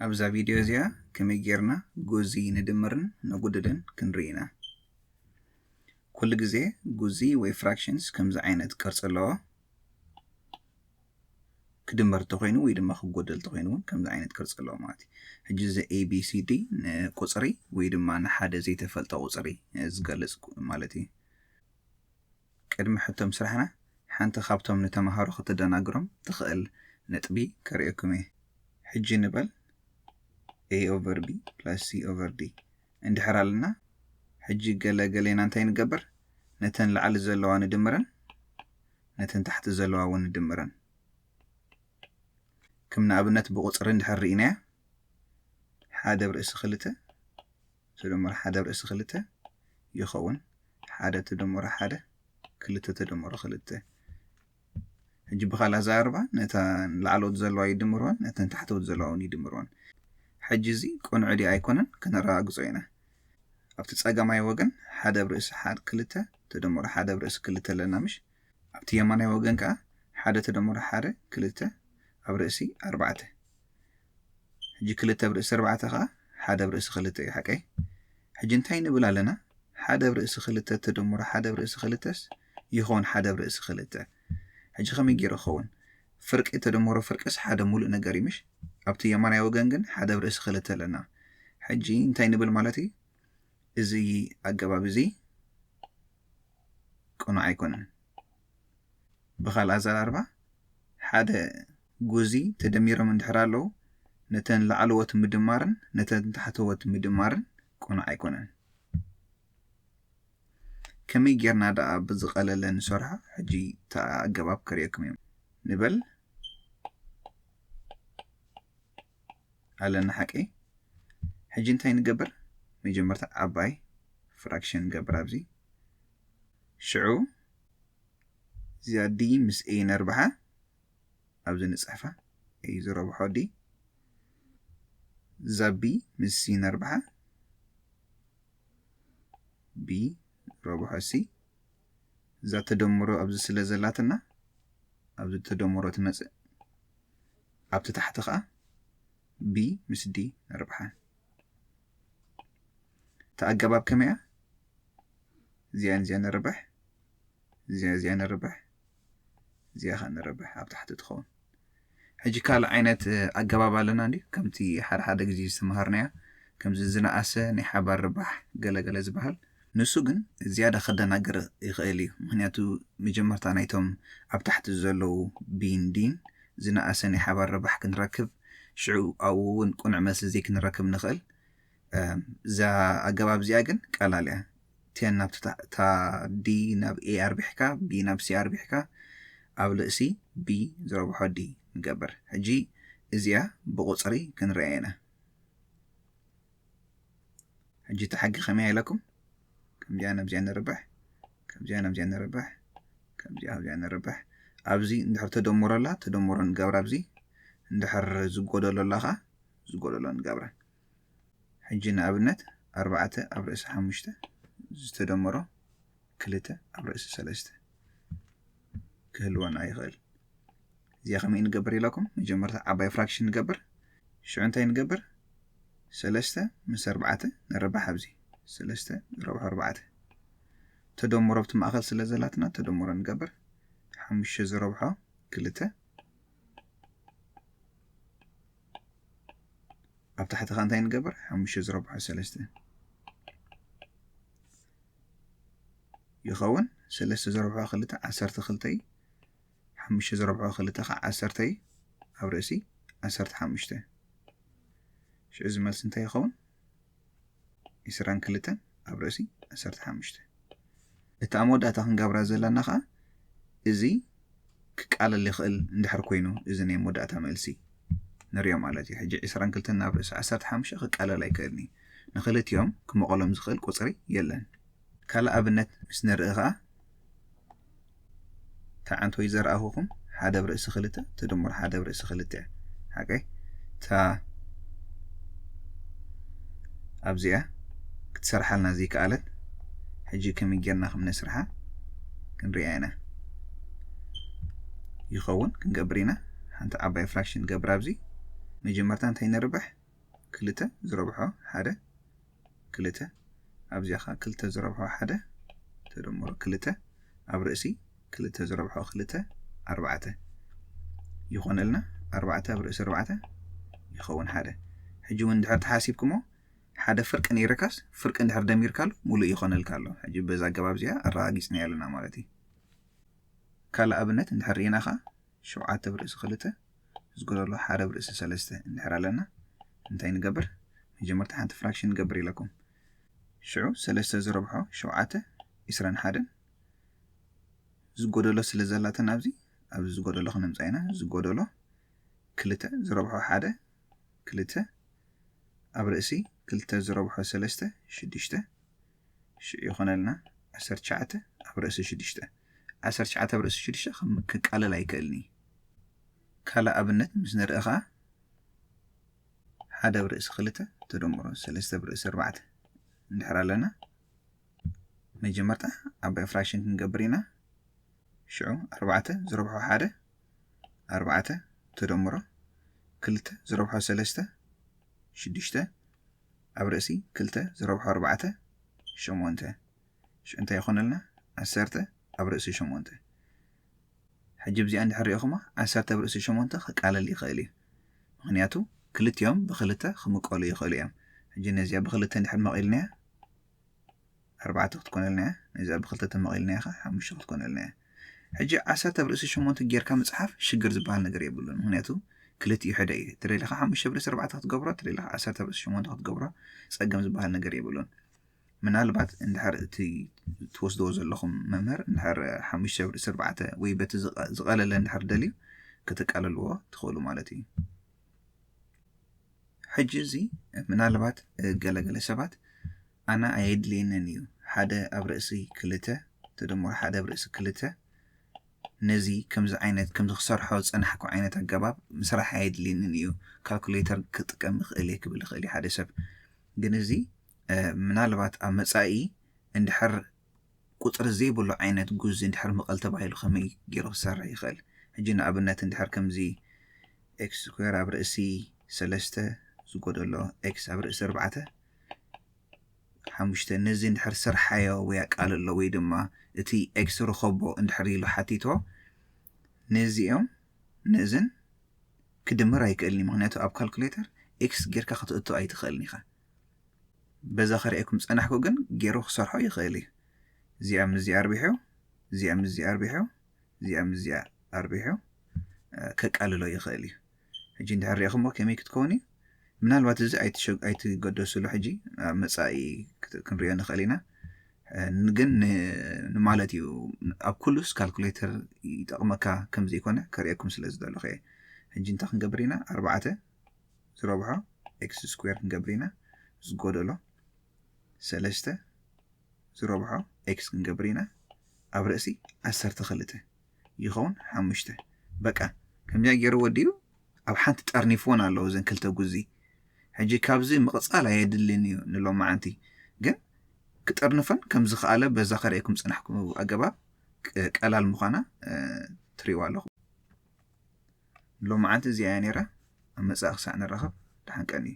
ኣብዛ ቪድዮ እዚኣ ከመይ ጌርና ጉዚ ንድምርን ነጉድልን ክንርኢ ኢና። ኩሉ ግዜ ጉዚ ወይ ፍራክሽንስ ከምዚ ዓይነት ቅርጺ ኣለዎ። ክድመር እንተኾይኑ ወይ ድማ ክጎደል እንተኾይኑ እውን ከምዚ ዓይነት ቅርጺ ኣለዎ ማለት እዩ። ሕጂ እዚ A B C D ንቁጽሪ ወይ ድማ ንሓደ ዘይተፈልጠ ቁጽሪ ዝገልጽ ማለት እዩ። ቅድሚ ሕቶ ምስራሕና ሓንቲ ካብቶም ንተምሃሮ ከተደናግሮም ትኽእል ነጥቢ ከርእየኩም እየ። ሕጂ ንበል A over B plus C over D እንድሕር ኣለና፣ ሕጂ ገለ ገሌና እንታይ ንገብር? ነተን ላዕሊ ዘለዋ ንድምረን ነተን ታሕቲ ዘለዋ እውን ንድምረን። ከም ንኣብነት ብቁጽሪ እንድሕር ርኢናያ ሓደ ኣብ ርእሲ ክልተ ተደምሮ ሓደ ኣብ ርእሲ ክልተ ይኸውን። ሓደ ተደምሮ ሓደ ክልተ ተደምሮ ክልተ። ሕጂ ብኻልእ ኣዘራርባ ነተን ላዕለዎት ዘለዋ ይድምርወን ነተን ታሕተዎት ዘለዋ እውን ይድምርወን። ሕጂ እዚ ቅኑዕ ድዩ ኣይኮነን ከነረጋግጾ ኢና። ኣብቲ ጸጋማይ ወገን ሓደ ኣብ ርእሲ ሓደ ክልተ ተደምሮ ሓደ ኣብ ርእሲ ክልተ ኣለና ምሽ? ኣብቲ የማናይ ወገን ከኣ ሓደ ተደምሮ ሓደ ክልተ ኣብ ርእሲ ኣርባዕተ። ሕጂ ክልተ ኣብ ርእሲ ኣርባዕተ ከኣ ሓደ ኣብ ርእሲ ክልተ እዩ ሓቀይ። ሕጂ እንታይ ንብል ኣለና? ሓደ ኣብ ርእሲ ክልተ ተደምሮ ሓደ ኣብ ርእሲ ክልተስ ይኸውን ሓደ ኣብ ርእሲ ክልተ። ሕጂ ከመይ ገይሩ ክኸውን? ፍርቂ ተደምሮ ፍርቅስ ሓደ ሙሉእ ነገር እዩ ምሽ? ኣብቲ የማናይ ወገን ግን ሓደ ኣብ ርእሲ ክልተ ኣለና። ሕጂ እንታይ ንብል ማለት እዩ? እዚ ኣገባብ እዚ ቅኑዕ ኣይኮነን። ብኻልእ ኣዘራርባ ሓደ ጉዚ ተደሚሮም እንድሕር ኣለዉ ነተን ላዕለዎት ምድማርን ነተን ታሕተዎት ምድማርን ቅኑዕ ኣይኮነን። ከመይ ጌርና ደኣ ብዝቐለለ ንሰርሖ? ሕጂ እቲ ኣገባብ ከርእየኩም እዮም። ንበል ኣለና ሓቂ። ሕጂ እንታይ ንገብር? መጀመርታ ዓባይ ፍራክሽን ንገብር ኣብዚ። ሽዑ እዚኣ D ምስ A ነርብሓ ኣብዚ ንጽሕፋ። A ዝረብሖ D፣ እዛ B ምስ C ነርብሓ። B ረብሖ C። እዛ ተደምሮ ኣብዚ ስለ ዘላትና ኣብዚ ተደምሮ ትመጽእ። ኣብቲ ታሕቲ ከኣ B ምስ D ነርብሓ። እቲ ኣገባብ ከመይ እያ? እዚኣን እዚኣ ነርብሕ፣ እዚኣ እዚኣ ነርብሕ፣ እዚኣ ከኣ ነርብሕ ኣብ ታሕቲ ትኸውን። ሕጂ ካልእ ዓይነት ኣገባብ ኣለና እንዲ ከምቲ ሓደ ሓደ ግዜ ዝተምሃርናዮ ከምዚ ዝነኣሰ ናይ ሓባር ርባሕ ገለገለ ዝበሃል። ንሱ ግን ዝያዳ ከደናግር ይኽእል እዩ። ምክንያቱ መጀመርታ ናይቶም ኣብ ታሕቲ ዘለዉ ቢን ዲን ዝነኣሰ ናይ ሓባር ርባሕ ክንረክብ፣ ሽዑ ኣብኡ እውን ቅኑዕ መልሲ ዘይክንረክብ ንኽእል። እዛ ኣገባብ እዚኣ ግን ቀላል እያ። ቴን ናብ እታ ዲ ናብ ኤ ኣርቢሕካ፣ ቢ ናብ ሲ ኣርቢሕካ፣ ኣብ ልእሲ ቢ ዝረብሖ ዲ ንገብር። ሕጂ እዚኣ ብቁፅሪ ክንርያ ኢና። ሕጂ እቲ ሕጊ ከመይ ኢለኩም? ከምዚኣ ናብዚኣ ንርብሕ፣ ከምዚኣ ናብዚኣ ንርብሕ፣ ከምዚኣ ናብዚኣ ንርብሕ። ኣብዚ እንድሕር ተደምሮ ኣላ፣ ተደምሮ ንገብራ። ኣብዚ እንድሕር ዝጎደሎ ኣላ ኸዓ ዝጎደሎ ንገብራ። ሕጂ ንኣብነት ኣርባዕተ ኣብ ርእሲ ሓሙሽተ ዝተደመሮ ክልተ ኣብ ርእሲ ሰለስተ ክህልወና ይኽእል። እዚኣ ከመይ ንገብር ኢለኩም? መጀመርታ ዓባይ ፍራክሽን ንገብር። ሽዑ እንታይ ንገብር? ሰለስተ ምስ ኣርባዕተ ነርብሕ። ኣብዚ ሰለስተ ረብሖ ኣርባዕተ ተደምሮ ኣብቲ ማእኸል ስለ ዘላትና ተደምሮ ንገብር። ሓሙሽተ ዝረብሖ ክልተ። ኣብ ታሕቲ ኸ እንታይ ንገብር? ሓሙሽተ ዝረብሖ ሰለስተ ይኸውን። ሰለስተ ዝረብሖ ክልተ ዓሰርተ ክልተ እዩ። ሓሙሽተ ዝረብሖ ክልተ ኸዓ ዓሰርተ እዩ። ኣብ ርእሲ ዓሰርተ ሓሙሽተ። ሽዑ እዚ መልሲ እንታይ ይኸውን? ዕስራን ክልተን ኣብ ርእሲ ዓሰርተ ሓሙሽተ። እቲ ኣብ መወዳእታ ክንገብራ ዘለና ኸዓ እዚ ክቃለል ይኽእል እንድሕር ኮይኑ እዚ ናይ መወዳእታ መልሲ ንሪኦ ማለት እዩ። ሕጂ ዕስራን ክልተን ናብ ርእሲ ዓሰርተ ሓሙሽተ ክቃለል ኣይክእልን እዩ። ንኽልቲኦም ክመቐሎም ዝኽእል ቁፅሪ የለን። ካልእ ኣብነት ምስ ንርኢ ኸዓ ተዓንቶይ ዘርኣኹኹም ሓደ ኣብ ርእሲ ክልተ ተደምሮ ሓደ ኣብ ርእሲ ክልተ ሓቀይ እታ ኣብዚኣ ክትሰርሓልና ዘይከኣለት። ሕጂ ከመይ ጌርና ከም ነስርሓ ክንሪኣ ኢና። ይኸውን ክንገብር ኢና። ሓንቲ ዓባይ ፍራክሽን ንገብር። ኣብዚ መጀመርታ እንታይ ነርብሕ? ክልተ ዝረብሖ ሓደ ክልተ ኣብዚኣ ከዓ ክልተ ዝረብሖ ሓደ ተደምሮ ክልተ ኣብ ርእሲ ክልተ ዝረብሖ ክልተ ኣርባዕተ ይኾነልና። ኣርባዕተ ኣብ ርእሲ ኣርባዕተ ይኸውን ሓደ። ሕጂ እውን እንድሕር ተሓሲብኩሞ ሓደ ፍርቂ ነይርካስ ፍርቂ እንድሕር ደሚርካሉ ሙሉእ ይኾነልካ ኣሎ። ሕጂ በዛ ኣገባብ እዚኣ ኣረጋጊፅና ኣለና ማለት እዩ። ካልእ ኣብነት እንድሕር ርኢና ከዓ ሸውዓተ ኣብ ርእሲ ክልተ ዝጎደሎ ሓደ ኣብ ርእሲ ሰለስተ እንድሕር ኣለና እንታይ ንገብር? መጀመርታ ሓንቲ ፍራክሽን ንገብር ኢለኩም። ሽዑ ሰለስተ ዝረብሖ ሸውዓተ ዒስራን ሓደን ዝጎደሎ ስለ ዘላተን ኣብዚ ኣብዚ ዝጎደሎ ክነምፃ ኢና። ዝጎደሎ ክልተ ዝረብሖ ሓደ ክልተ ኣብ ርእሲ ክልተ ዝረብሖ ሰለስተ ሽዱሽተ ሽዑ ይኾነልና ዓሰርተ ትሽዓተ ኣብ ርእሲ ሽዱሽተ ዓሰርተ ትሽዓተ ኣብ ርእሲ ሽዱሽተ ክቃለል ኣይክእልን እዩ። ካልእ ኣብነት ምስ ንርኢ ኸዓ ሓደ ኣብ ርእሲ ክልተ ተደምሮ ሰለስተ ኣብ ርእሲ ኣርባዕተ እንድሕር ኣለና መጀመርታ ዓባይ ፍራክሽን ክንገብር ኢና። ሽዑ ኣርባዕተ ዝረብሖ ሓደ ኣርባዕተ ተደምሮ ክልተ ዝረብሖ ሰለስተ ሽዱሽተ ኣብ ርእሲ ክልተ ዝረብሖ ኣርባዕተ ሸሞንተ ሽዑ እንታይ ይኾነልና? ዓሰርተ ኣብ ርእሲ ሸሞንተ። ሕጂ ብዚኣ እንድሕር ሪኢኹማ ዓሰርተ ኣብ ርእሲ ሸሞንተ ክቃለል ይኽእል እዩ። ምኽንያቱ ክልቲኦም ብክልተ ክምቀሉ ይኽእሉ እዮም። ሕጂ ነዚኣ ብክልተ እንድሕር መቒልናያ ኣርባዕተ ክትኮነልና እያ። ነዚኣ ብክልተ ተመቒልናያ ከዓ ሓሙሽተ ክትኮነልና እያ። ሕጂ ዓሰርተ ኣብ ርእሲ ሸሞንተ ጌርካ ምፅሓፍ ሽግር ዝበሃል ነገር የብሉን። ምክንያቱ ክልቲኡ ሕደ እዩ። ትደሊኻ ሓሙሽተ ኣብ ርእሲ ኣርባዕተ ክትገብሮ ትደሊኻ ዓሰርተ ኣብ ርእሲ ሸሞንተ ክትገብሮ ፀገም ዝበሃል ነገር የብሉን። ምናልባት እንድሕር እቲ ትወስድዎ ዘለኹም መምህር እንድሕር ሓሙሽተ ኣብ ርእሲ ኣርባዕተ ወይ በቲ ዝቐለለ እንድሕር ደልዩ ክትቃለልዎ ትኽእሉ ማለት እዩ። ሕጂ እዚ ምናልባት ገለገለ ሰባት ኣነ ኣየድልየንን እዩ ሓደ ኣብ ርእሲ ክልተ ተደምሮ ሓደ ኣብ ርእሲ ክልተ ነዚ ከምዚ ዓይነት ከምዚ ክሰርሖ ዝፀናሕኩ ዓይነት ኣገባብ ምስራሕ ኣየድልየንን እዩ ካልኩሌተር ክጥቀም ይኽእል እየ ክብል ይኽእል እዩ ሓደ ሰብ። ግን እዚ ምናልባት ኣብ መፃኢ እንድሕር ቁፅሪ ዘይብሉ ዓይነት ጉዝ እንድሕር ምቐል ተባሂሉ ከመይ ገይሩ ክሰርሕ ይኽእል? ሕጂ ንኣብነት እንድሕር ከምዚ ኤክስ ስኩዌር ኣብ ርእሲ ሰለስተ ዝጎደሎ ኤክስ ኣብ ርእሲ ኣርባዕተ ሓሙሽተ ነዚ እንድሕር ስርሓዮ ወይ ኣቃልሎ ወይ ድማ እቲ ኤክስ ርኸቦ እንድሕር ኢሉ ሓቲቶ ነዚኦም ነዝን ክድምር ኣይክእልን እዩ። ምክንያቱ ኣብ ካልኩሌተር ኤክስ ጌርካ ክትእቶ ኣይትኽእልን ኢኻ። በዛ ከርእየኩም ዝፀናሕኩ ግን ገይሩ ክሰርሖ ይኽእል እዩ። እዚኣ ምስዚኣ ኣርቢሑ እዚኣ ምስዚኣ ኣርቢሑ እዚኣ ምስዚኣ ኣርቢሑ ከቃልሎ ይኽእል እዩ። ሕጂ እንድሕር ሪኢኹሞ ከመይ ክትከውን እዩ? ምናልባት እዚ ኣይትገደስሉ ሕጂ ኣብ መፃኢ ክንሪኦ ንኽእል ኢና። ግን ንማለት እዩ ኣብ ኩሉስ ካልኩሌተር ይጠቕመካ ከም ዘይኮነ ከርእየኩም ስለ ዝደለኹ እየ። ሕጂ እንታይ ክንገብር ኢና? ኣርባዕተ ዝረብሖ ኤክስ ስኩዌር ክንገብር ኢና። ዝጎደሎ ሰለስተ ዝረብሖ ኤክስ ክንገብር ኢና። ኣብ ርእሲ ዓሰርተ ክልተ ይኸውን ሓሙሽተ በቃ ከምዚኣ ገይሩ ወዲኡ ኣብ ሓንቲ ጠርኒፍዎን ኣለዎ እዘን ክልተ ጉዚ። ሕጂ ካብዚ ምቕፃል ኣየድልን እዩ ንሎማዓንቲ ግን ክጠርንፈን ከም ዝኸኣለ በዛ ከርእየኩም ዝፀናሕኩ ኣገባብ ቀላል ምዃና ትሪእዋ ኣለኹ። ሎማዓንቲ እዚኣ እያ ነይራ። ኣብ መጻኢ ክሳዕ ንራኸብ ደሓን ቀንዩ።